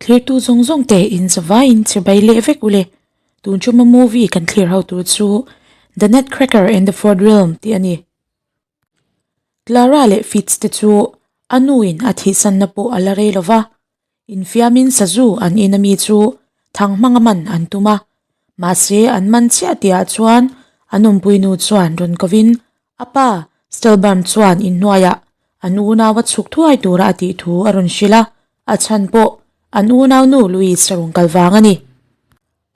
Thlirtu zawng zawng te in zavaiin chibai leh vek ule. Tun chuma movie kan thlir ho tur chu The Nutcracker and the Fourth Realm tih a ni. Clara leh Fitz te chu a nuin a thihsanna pawh a la rei lo va, infiamin sazu an in ami chu thang hmanga man an tum a. Mahse an man chiah tihah chuan an awmpui nu chuan rawn kovin a pa Stelbarm chuan inhnuaiah an unau a chhuk thuai tura a tih thu a rawn hrilh a, a chhan pawh an unau nu Louise a rawn kal vang a ni.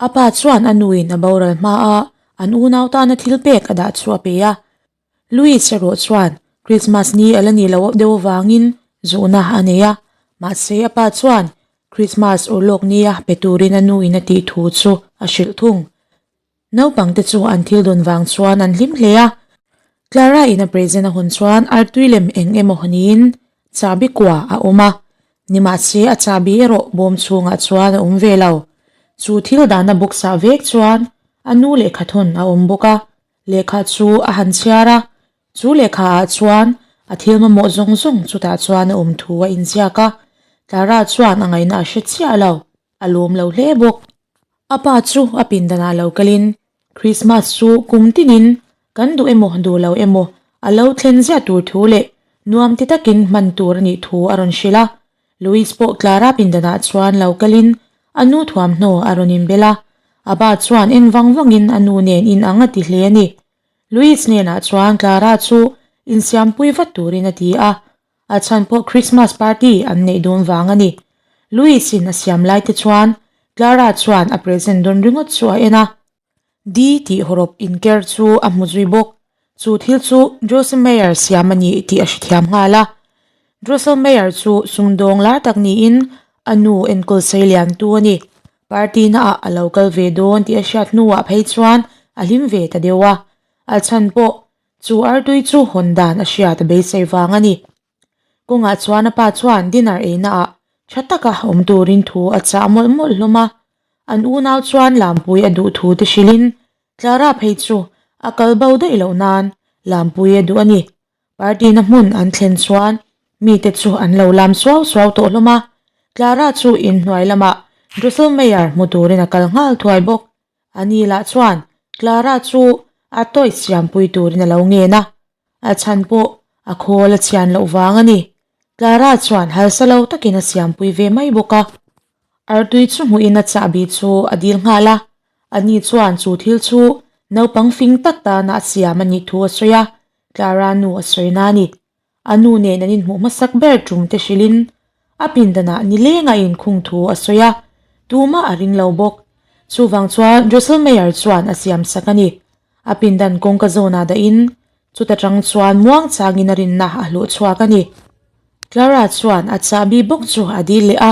A pa chuan a nuin a boral hma a an unau tana thil pek a dah chu a pe a. Louise erawh chuan Christmas ni a la nih loh deuh avangin zuhna a nei a, mahse a pa chuan Christmas urlawk nia pe turin a nuin a tih thu chu a hrilh thung. Naupangte chu an thil dawn vang chuan an hlim hle a, Clara in a present a hawn chuan artui lem eng emaw niin chahbi kua a awm a, nimahse a chahbi erawh bawm chhungah chuan a awm ve lo. Chu thil dahna box ah vek chuan a nu lehkha thawn a awm bawk a, lehkha chu a han chhiar a, chu lehkha ah chuan a thil mamawh zawng zawng chutah chuan a awm thu a inziak a, Clara chuan a ngaihna a hre chiah lo. A lawm lo hle bawk. A pa chu a pindanah lo kalin, Christmas chu kum tinin kan duh emaw duh lo emaw a lo thlen ziah tur thu leh nuam ti takin hman tur a nih thu a rawn hrilh a. Louis pawh Clara pindanah chuan lo kalin a nu thuamhnaw a rawn inbel a. A pa chuan en vang vangin a nu nen inang a ti hle a ni. Louis hnenah chuan Clara chu insiampui vat turin a ti a. A chhan pawh Christmas party an neih dawn vang a ni. Louis in a siam lai te chuan Clara chuan a present dawn ringawt chu a en a. D tih hawrawp inker chu a hmu zui bawk. Chu thil chu Drosselmeyer siam a ni tih a hrethiam nghal a. Drosselmeyer chu sumdawng lar tak niin a nu enkawl sei lian tu a ni. Party na ah a lo kal ve dawn tih a hriat hnuah phei chuan a hlim ve ta deuh a. A chhan pawh Chu artui chu hawn dan a hriat a beisei vang a ni. Kawngah chuan a pa chuan dinner eina ah tha taka awm turin thu a chah mawlh mawlh hlawm a. An unau chuan Lampui a duh thu te hrilhin Clara phei chu a kal bo daih loh nan Lampui a duh a ni. Party na hmun an thlen chuan mite chu an lo lam suau suau tawh hlawm a. Clara chu inhnuai lamah Drosselmeyer hmu turin a kal nghal thuai bawk. Ani lah chuan Clara chu a toys siampui turin a lo ngen a, a chhan pawh a khawl a chhian loh vang a ni. Clara chuan harsa lo takin a siampui ve mai bawk a. Artui chu hmuhin a chahbi chu a dil nghal a, ani chuan chu thil chu naupang fing tak tana a siam a nih thu a sawi a, Clara nu a sawi na a ni. A nu nen an inhmuh hmasak ber tum te hrilhin a pindanah nileng a inkhung thu a sawi a, tumah a ring lo bawk. Chuvang chuan Drosselmeyer chuan a siam sak a ni. A pindan kawngka zawnah dahin chuta tang chuan muangchangin a rinna a hlawh chhuak a ni. Clara chuan a chahbi bawk chu a dil leh a,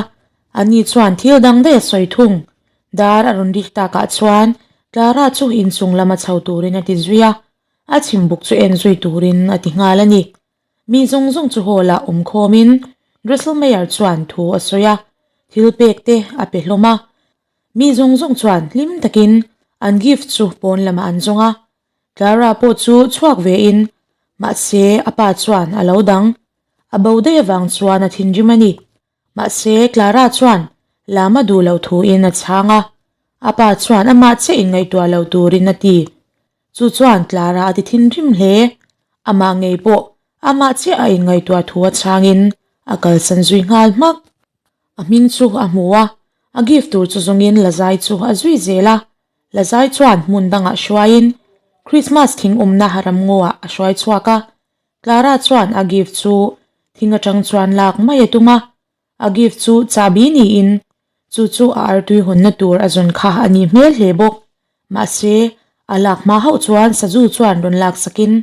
ani chuan thil dang daih a sawi thung. Dar a rawn rik takah chuan Clara chu inchung lama chho turin a ti zui a, A chhim buk chu en zui turin a ti nghal a ni. Mi zawng zawng chu hall ah awm khawmin Drosselmeyer chuan thu a sawi a, thil pek te a pe hlawm a. Mi zawng zawng chuan hlim takin an gift chu pawn lamah an zawng a. Clara pawh chu chhuak ve in mahse a pa chuan a lo dang. A bo daih avang chuan a thinrim a ni. Mahse, Clara chuan Lama duh loh thuin a chhang a, a pa chuan amah chiah inngaihtuah lo turin a ti. Chu chuan Clara a ti thinrim hle. Amah ngei pawh amah chiah a inngaihtuah thu a chhangin a kalsan zui nghal hmak. A hming chu a hmu a, a gift tur chu zawngin Lazai chu a zui zel a. Lazai chuan hmun dangah hruaiin Christmas thing awmna ramngaw-ah a hruai chhuak a, Clara chuan a gift chu thing atang chuan lak mai a tum a, a gift chu chahbi niin chu chu a artui hawnna tur a zawn kha a nih hmel hle bawk. Mahse, a lak hma hauh chuan sazu chuan rawn lak sakin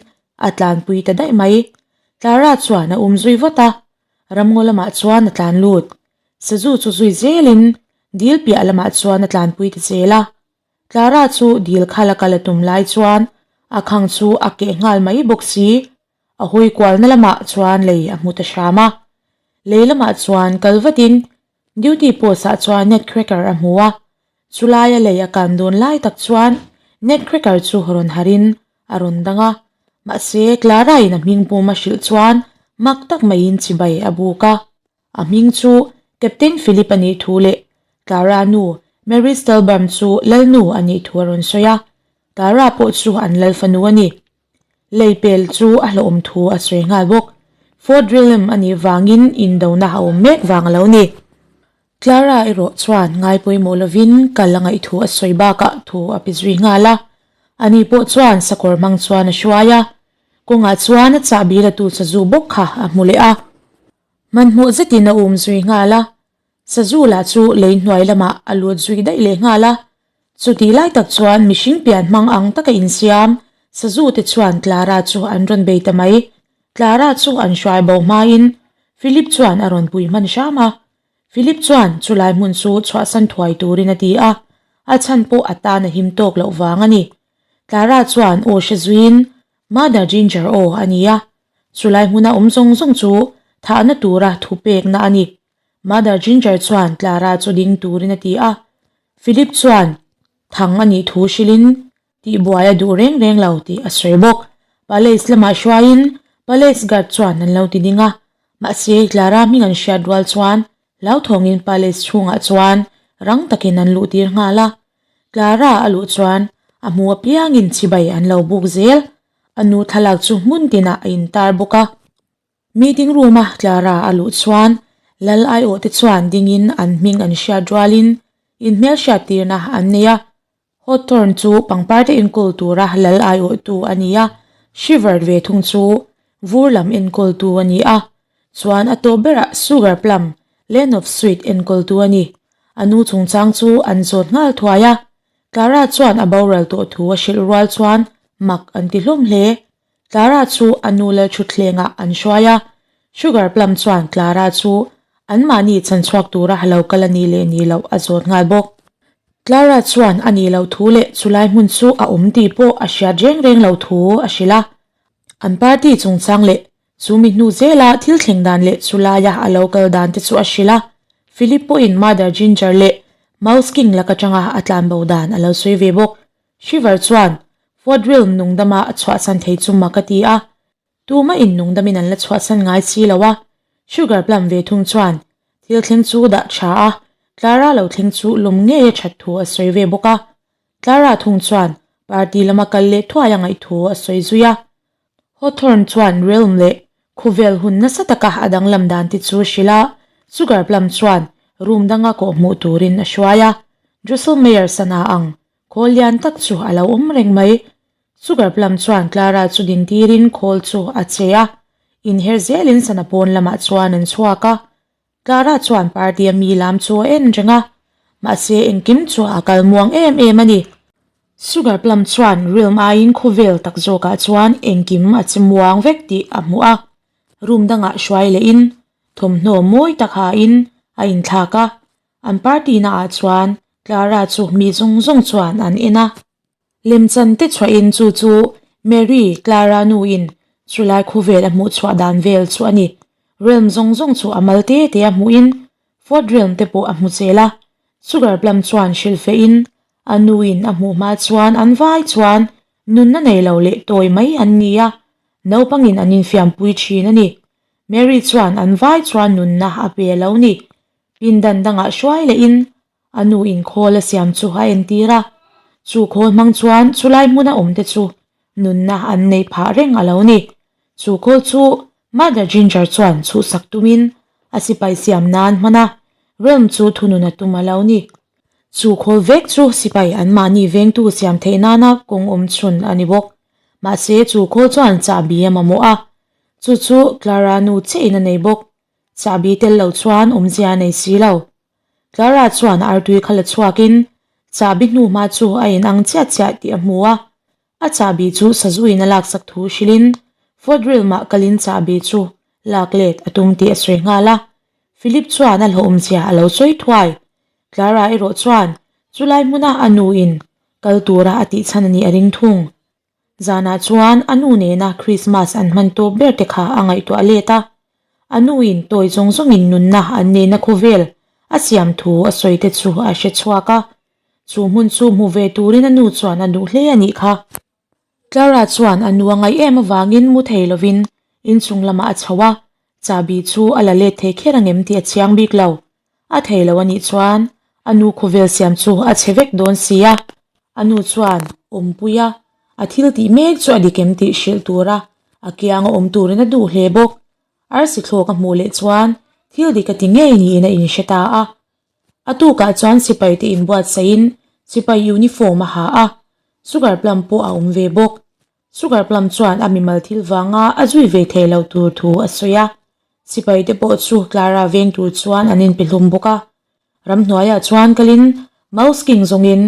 a tlanpui ta daih mai. Clara chuan a um zui vat a, ramngaw lamah chuan a tlan lut. Sazu chu zui zelin dil piah lamah chuan a tlanpui ta zel a. Clara chu dil kha la kal a tum lai chuan a khang chu a keh nghal mai bawk si. A hawi kualna lamah chuan lei a hmu ta hram a. Lei lamah chuan kal vatin duty post ah chuan Nutcracker a hmu a. Chulaia lei a kan dawn lai tak chuan Nutcracker chu rawn harin a rawn dang a. Mahse Clara in a hming pum a hrilh chuan mak tak maiin chibai a buk a. A hming chu Captain Philip a nih thu leh. Clara nu, Mary Stelbaum chu lalnu a nih thu a rawn sawi a, Clara pawh chu an lal fanu a ni. Lei pel chu a hlauhawm thu a sawi nghal bawk. Fort Rilem a nih vangin indona a awm mek vang a lo ni. Clara erawh chuan ngai pawimawh lovin kal a ngaih thu a sawi bakah thu a pe zui nghal a. Ani pawh chuan sakawr hmang chuan a hruai a. Kawngah chuan a chahbi latu sazu bawk kha a hmu leh a. Hmanhmawh zetin a um zui nghal a. Sazu lah chu lei hnuai lamah a lut zui daih leh nghal a. Chutih lai tak chuan mihring pian hmang ang taka insiam sazu te chuan Clara chu an rawn bei ta mai. Clara chu an hruai bo hmain Philip chuan a rawn pui hman hram a. Philip chuan chulai hmun chu chhuahsan thuai turin a ti a, a chhan pawh a tan a him tawk loh vang a ni. Clara chuan aw hre zuiin, Mother Ginger aw a ni a, chulai hmuna awm zawng zawng chu thahna tura thu pekna a ni. Mother Ginger chuan Clara chu ding turin a ti a, Philip chuan thang a nih thu hrilhin Tihbuai a duh reng reng lo tih a sawi bawk. Palace lamah hruaiin Palace guard chuan an lo ti ding a, mahse Clara hming an hriat rual chuan hlauthawngin Palace chhungah chuan rang takin an luh tir nghal a. Clara a luh chuan a hmu apiangin chibai an lo buk zel. A nu thlalak chu hmun tinah a intar bawk a. Meeting room a Clara a luh chuan Lal aiawh te chuan dingin an hming an hriat rualin inhmelhriat tirna an nei a. Hawthorne chu pangpar te enkawl tura Lal aiawhtu a ni a, Shiver ve thung chu vur lam enkawltu a ni a. Chuan a tawp berah Sugar Plum, Land of Sweet enkawltu a ni. A nu chungchang chu an zawt nghal thuai a. Clara chuan a boral tawh thu a hrilh rual chuan mak an ti hlawm hle. Clara chu a nu Lalthutthlengah an hruai a, Sugar Plum chuan Clara chu anmahni chhanchhuak tura lo kal a nih leh nih loh a zawt nghal bawk. Clara chuan a nih loh thu leh chulai hmun chu a awm tih pawh a hriat reng reng lo thu a hrilh a. An party chungchang leh chu mi hnu zela thil thleng dan leh chulaia a lo kal dan te chu a hrilh a. Philip pawhin Mother Ginger leh Mouse King lak atanga a tlanbo dan a lo sawi ve bawk. Shiver chuan Fort Realm nungdama a chhuahsan thei chu mak a ti a, tuma in nungdamin an la chhuahsan ngai si lo a. Sugar Plum ve thung chuan thil thleng chu dah tha a, Clara lo thleng chu lawm ngei a that thu a sawi ve bawk a. Clara thung chuan party lama kal leh thuai a ngaih thu a sawi zui a. Hawthorne chuan Realm leh khawvel hun nasa taka a danglam dan te chu hrilh a, Sugar Plum chuan room danga kawhhmuh turin a hruai a. Drosselmeyer sana ang Khawl lian tak chu a lo awm reng mai. Sugar Plum chuan Clara chu din tirin khawl chu a che a, inher zelin sana pawn lamah chuan an chhuak a. Clara chuan party a mi lam chu a en reng a, mahse engkim chu a kal muang em em a ni. Sugar Plum chuan realm aiin khawvel tak zawkah chuan engkim a che muang vek tih a hmu a. Room dangah hruai lehin thawmhnaw mawi tak hain a inthlak a, An party na ah chuan Clara chu mi zawng zawng chuan an en a. Lemchan te chhuahin chu chu Mary, Clara nu in chulai khuvel a hmuh chhuah dan vel chu a ni. Realm zawng zawng chu a mal te te a hmuhin Fourth Realm te pawh a hmu zel a. Sugar Plum chuan hrilhfeh in a nu in a hmuh hma chuan an vai chuan nunna nei lo leh tawi mai an ni a, naupangin an infiampui thin a ni. Mary chuan an vai chuan nunna a pe lo ni. Pindan dangah hruai lehin a nu in khawl a siam chu a entir a, chu khawl hmang chuan chulai hmuna awmte chu nunna an neih phah reng a lo ni. Chu khawl chu Mother Ginger chuan chhuhsak tumin a sipai siam nan hman a, realm chu thunun a tum a lo ni. Chu khawl vek chu sipai anmahni vengtu siam theih nana kawng awm chhun a ni bawk. Mahse chu khawl chuan chahbi a mamawh a, chu chu Clara nu chiahin a nei bawk. Chahbi tel lo chuan awmzia a nei si lo. Clara chuan artui kha la chhuakin chahbi hnu hma chu a inang chiah chiah tih a hmu a. A chahbi chu sazuin a laksak thu hrilhin Fort Realm-ah kalin chahbi chu lak let a tum tih a sawi nghal a. Philip chuan a hlauhawmzia a lo sawi thuai. Clara erawh chuan chulai hmuna a nuin kal tura a tihchhan a nih a ring thung. Zanah chuan a nu nena Krismas an hman tawp ber te kha a ngaihtuah let a. A nuin tawi zawng zawngin nunna an nena khawvel a siam thu a sawi te chu a hre chhuak a. Chu hmun chu hmu ve turin a nu chuan a duh hle a nih kha. Clara chuan a nu a ngaih em avangin mu thei lovin inchung lamah a chho a, chahbi chu a la let thei kher angem tih a chiang bik lo. A thei lo a nih chuan. A nu khawvel siam chu a chhe vek dawn si a, a nu chuan awmpui a, a thil tih mek chu a dik em tih hrilh tura a kianga awm turin a duh hle bawk. Arsi thlawk a hmuh leh chuan thil dik a ti ngei niin a inhre ta a. A tukah chuan sipai te inbuatsaihin sipai uniform a ha a, sugar plum pawh a awm ve bawk. Sugar plum chuan a mimal thil vanga a zui ve thei lo tur thu a sawi a, sipai te pawh chu Clara veng tur chuan an inpe hlum bawk a. Ramhnuaiah chuan kalin Mouse King zawngin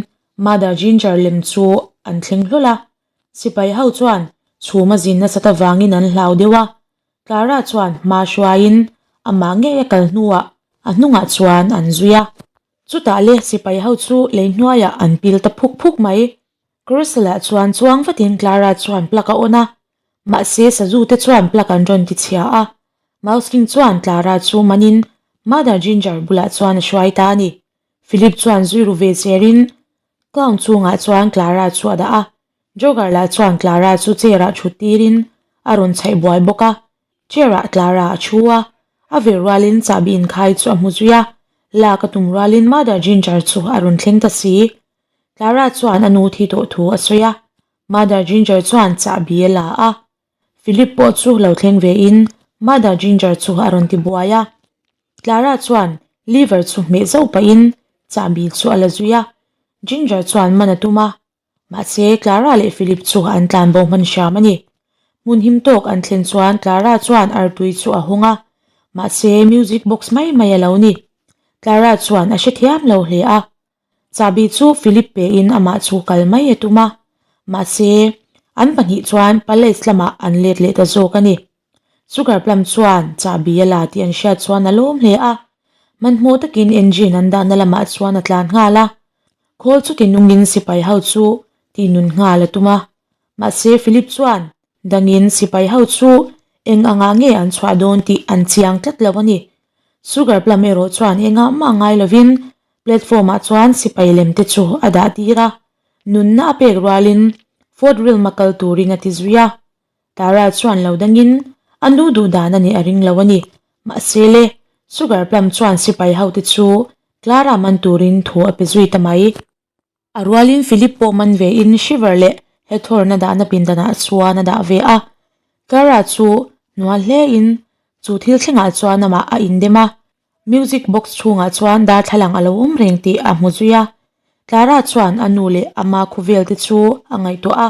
Mother Ginger lem chu an thleng hlawl a, sipai ho chuan chhum a zin nasat avangin an hlau deuh a, Clara chuan hma hruaiin amah ngei a kal hnuah a hnungah chuan an zui a. Chutah le sipai ho chu lei hnuaiah an pil ta phuk phuk mai. Carousel-ah chuan chuang vatin Clara chuan plug a on a, mahse sazu te chuan plug an rawn ti chhia a. Mouse King chuan Clara chu manin Mother Ginger bulah chuan a hruai ta a ni. Philip chuan zui ru ve cherin clown chungah chuan Clara chu a dah a, Joker lah chuan Clara chu chair-ah thut tirin a rawn chhaih buai bawk a. Chair-ah Clara a thu a, a vir rualin chahbi inkhai chu a hmu zui a, lak a tum rualin Mother Ginger chu a rawn thleng ta si. Clara chuan a nu thi tawh thu a sawi a, Mother Ginger chuan chahbi a la a. Philip pawh chu lo thleng ve in Mother Ginger chu a rawn ti buai a. Clara chuan lever chu hmeh zauh pahin chahbi chu a la zui a, Ginger chuan man a tum a, mahse Clara leh Philip chu an tlan bo hman hram a ni. Hmun him tawk an thlen chuan Clara chuan artui chu a hawng a, mahse music box mai mai a lo ni. Clara chuan a hrethiam lo hle a. Chahbi chu Philip pein amah chu kal mai a tum a, mahse an pahnih chuan palace lamah an let leh ta zawk a ni. Sugar Plum chuan chahbi a la tih an hriat chuan a lawm hle a, hmanhmawh takin engine an dahna lamah chuan a tlan nghal a, khawl chu tinungin sipai ho chu tihnun nghal a tum a, mahse Philip chuan Dangin sipai ho chu eng angah nge an chhuah dawn tih an chiang tlat lo a ni. Sugar Plum erawh chuan engah mah ngai lovin platform ah chuan sipai lem te chu a dah tir a, nunna a pek rualin Fort Rilm a kal turin a ti zui a. Tara chuan lo dangin a nu duh dan a nih a ring lo a ni. Mahse le, Sugar Plum chuan sipai ho te chu Clara man turin thu a pe zui ta mai. A rualin Philip pawh man ve in Shiver leh Hethorn a dahna pindanah chuan a dah ve a. Clara chu hnual hle in chu thil thlengah chuan amah a indem a. Music box chhungah chuan darthlalang a lo awm reng tih a hmu zui a. Clara chuan a nu leh ama khawvel te chu a ngaihtuah a.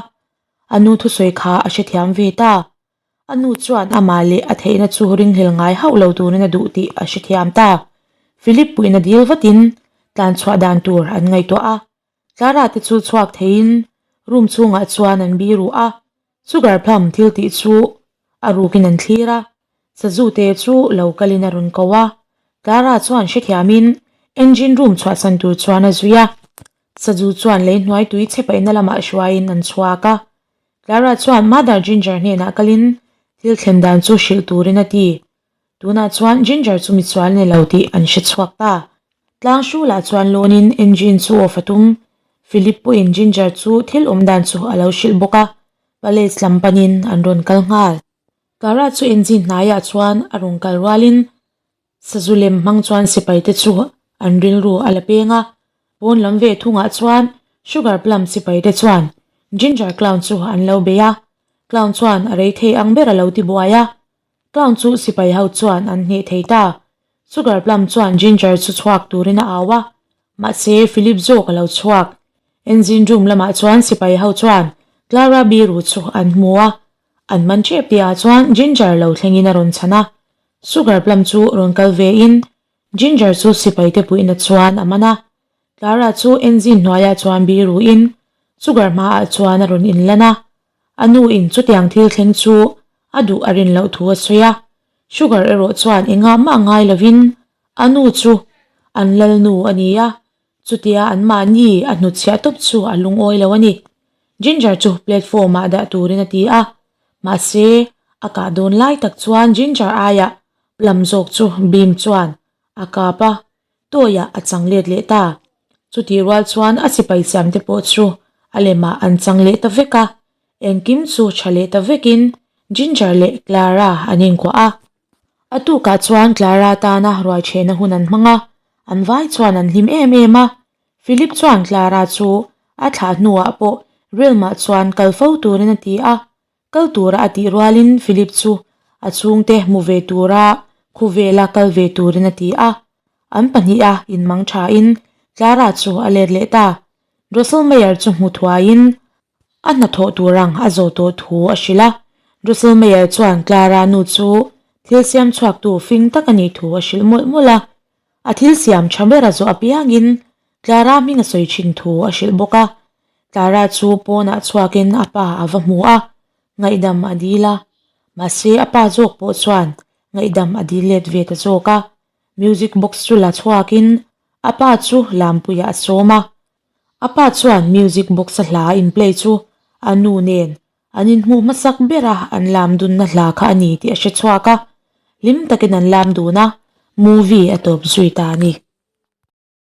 A nu thusawi kha a hrethiam ve ta. A nu chuan amah leh a theihna chu ringhlel ngai hauh lo turin a duh tih a hrethiam ta. Philip puihna dil vatin tlan chhuah dan tur an ngaihtuah a. Clara te chu chhuak theiin room chhungah chuan an biru a, Sugar Plum thil tih chu a rukin an thlir a. Sazu te chu lo kalin a rawn ko a, Clara chuan hrethiamin engine room chhuahsan tur chuan a zui a. Sazu chuan lei hnuai tui chhe paihna lamah hruaiin an chhuak a. Clara chuan Mother Ginger hnenah kalin thil thlen dan chu hrilh turin a ti. Tunah chuan Ginger chu misual ni lo tih an hre chhuak ta. Tlang hrulah chuan lawnin engine chu off a tum. Philip pawhin Ginger chu thil awm dan chu a lo hrilh bawk a, palace lam panin an rawn kal nghal. Clara chu engine hnaiah chuan a rawn kal rualin Sazu lem hmang chuan sipai te chu an rilru a la peng a, pawn lam ve thungah chuan Sugar Plum sipai te chuan Ginger Clown chu an lo bei a, Clown chuan a rei thei ang ber a lo ti buai a, Clown chu sipai ho chuan an hneh thei ta. Sugar Plum chuan Ginger chu chhuak turin a au a, mahse Philip zawk a lo chhuak. Engine room lamah chuan sipai ho chuan Clara biru chu an hmu a, an man tep tihah chuan Ginger lo thlengin a rawn chhan a, Sugar Plum chu rawn kal ve in Ginger chu sipai te puihna chuan a man a. Clara chu engine hnuaiah chuan biru in Sugar hmaah chuan a rawn inlan a. A nu in chutiang thil thleng chu a duh a rin loh thu a sawi a. Sugar erawh chuan engah mah ngai lovin a nu chu an lalnu a ni a, chutia anmahni a hnutchhiah tawp chu a lungawi lo a ni. Ginger chu platform ah dah turin a ti a, mahse a kah dawn lai tak chuan Ginger aiah Plum zawk chu Beam chuan a kap a, toy-ah a chang let leh ta. Chutih rual chuan a sipai siam te pawh chu a lemah an chang leh ta vek a, engkim chu tha leh ta vekin Ginger leh Clara an inkuah a. A tukah chuan Clara tana ruai chhehna hun an hmang a. An vai chuan an hlim em em a. Philip chuan Clara chu a thlah hnuah pawh Realm-ah chuan kal fo turin a ti a. Kal tura a tih rualin Philip chu a chhungte hmu ve tura khuvela kal ve turin a ti a. An pahniha inmang thain Clara chu a let leh ta. Drosselmeyer chu hmu thuaiin a hnathawh tur ang a zawh tawh thu a hrilh a. Drosselmeyer chuan Clara nu chu thil siam chhuaktu fing tak a nih thu a hrilh mawlh mawlh a. A thil siam tha ber a zawh apiangin Clara hming a sawi thin thu a hrilh bawk a. Clara chu pawnah chhuakin a pa a va hmu a, ngaihdam a dil a. Mahse a pa zawk pawh chuan ngaihdam a dil let ve ta zawk a. Music box chu la chhuakin a pa chu lampuiah a sawm a. A pa chuan music box a hla in play chu a nu nen an inhmuh hmasak ber a an lam dunna hla kha a ni tih a hre chhuak a, hlim takin an lam dun a, movie a tawp zui ta a ni.